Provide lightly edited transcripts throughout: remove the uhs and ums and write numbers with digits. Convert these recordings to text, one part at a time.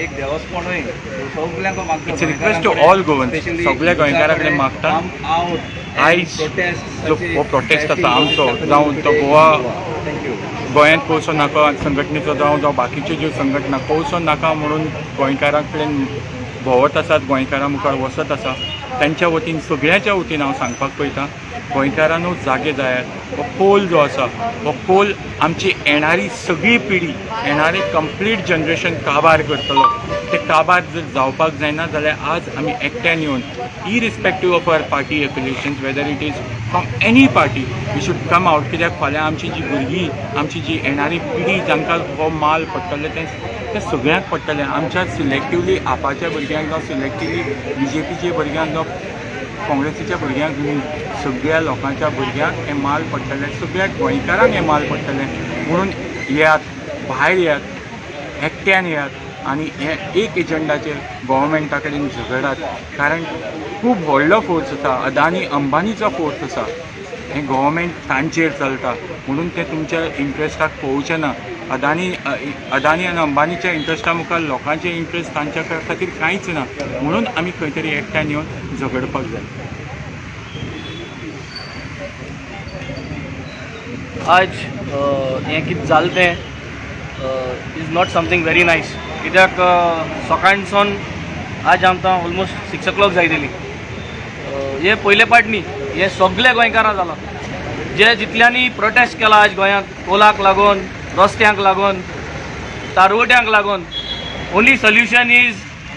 एक देवस्पणूय सगल्यांक मागता. It's request to all Goans, सगल्या गोंयकारां कडेन मागता, आयज जो हो प्रोटेस्ट आसा आमचो, जावं तो गोवा गोंयांत कोळसो नाका संघटनेचो जावं, जावं बाकीच्यो ज्यो संघटना कोळसो नाका म्हणून गोंयकारां कडेन भोंवत आसात, गोंयकारां मुखार वचत आसा, तांच्या वतीन, सगळ्यांच्या वतीन हांव सांगपाक पळयता, गोंयकारांनो जागे जायात. हो कोल जो आसा हो कोल आमची येणारी सगळी पिढी, येणारी कंप्लीट जनरेशन काबार करतलो. ते काबार जर जावपाक जायना जाल्यार आज आमी एकट्यान येवन, irrespective of our party affiliations, whether it is from any party, we should come out. कित्याक फाल्यां आमची जी भुरगीं, आमची जी येणारी पिढी, जांकां हो माल पडटले, ते ते सगळ्यांक पडटलें. आमच्या सिलेक्टिवली आपाच्या भुरग्यांक जावं, सिलेक्टिवली बीजेपीच्या भुरग्यांक जावं, काँग्रेसीच्या भुरग्यांक न्हू, सगळ्या लोकांच्या भुरग्यांक हें माल पडटलें, सगळ्या गोंयकारांक हें माल पडटलें. म्हणून येयात, भायर येयात, एकट्यान येयात आनी हे एक एजंडाचेर गोवोरमेंटा कडेन झगडात, कारण खूब व्हडलो फोर्स आसा, अदानी अंबानीचो फोर्स आसा. हें गोवोरमेंट तांचेर चलता म्हणून ते तुमच्या इंट्रस्टाक पळोवचें ना. अदानी आनी अंबानीच्या इंट्रस्टा मुखार लोकांचे इंट्रस्ट तांच्या खातीर कांयच ना. म्हणून आमी खंय तरी एकट्यान येवन झगडपाक जाय. आज हें कितें जालें तें is not something very nice, कित्याक सकाळसून आज आमकां ऑलमोस्ट 6 o'clock जाय दिली. हे पयले पाट न्ही, हे सगळे गोंयकारां जालां, जे जितल्यांनी प्रोटेस्ट केला आज गोंयांत, कोलाक लागून, रस्त्यांक लागून, तारवट्यांक लागून. ओनली सोल्युशन is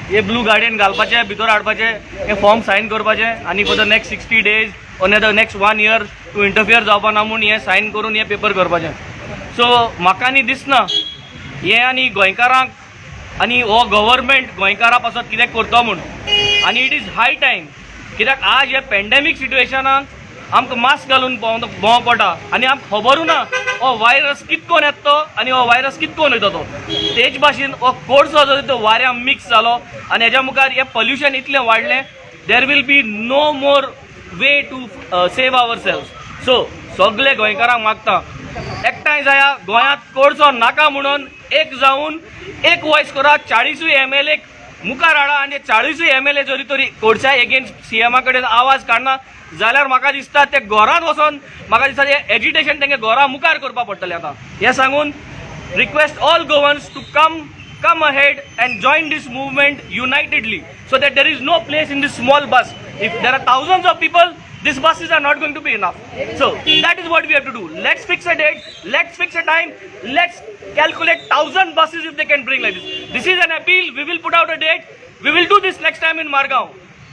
हे ब्लू गार्डियन घालपाचें, भितर हाडपाचें, हे फॉर्म सायन करपाचें आनी for the next 60 days or the next 1 year to interfere जावपा ना म्हूण हें सायन करून हें पेपर करपाचें. सो म्हाका न्ही दिसना हें आनी गोंयकारांक आनी हो गव्हर्मेंट गोंयकारां पासत कितें करतो म्हूण. आनी it is high time, कित्याक आज हे पेंडेमीक सिट्युएशनाक आमकां मास्क घालून भोंवप पडटा आनी आमकां खबरूय ना हो वायरस कितकोन येता तो आनी हो वायरस कितकोन वयता तो. तेच भाशेन हो कोळसो जो तो वाऱ्या मिक्स जालो आनी हेज्या मुखार हें पोल्युशन इतलें वाडलें, there will be no more way to save our self. So सगळे गोंयकारांक मागता, एकठांय जाया, गोंयांत कोळसो नाका म्हणून एक जावन एक वॉयस करा, 40 MLA मुखार हाडा आनी 40 MLA जरी तरी कोळशा एगेन्स्ट सीएमा कडेन आवाज काडना जाल्यार म्हाका दिसता ते घरांत वचोन, म्हाका दिसता हे एजिटेशन तेंगे घरा मुखार करपा पडटलें. आतां हें सांगून request all Goans to come ahead and join this movement unitedly, so that there is no place in this small bus. If there are thousands of people, these buses are not going to be enough. So that is what we have to do. Let's fix a date, let's fix a time, let's calculate 1,000 buses if they can bring like this. This is an appeal. We will put out a date. We will do this next time in Margao.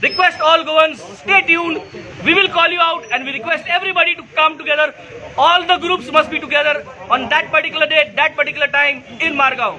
Request all Goans, stay tuned. We will call you out and we request everybody to come together. All the groups must be together on that particular date, that particular time in Margao.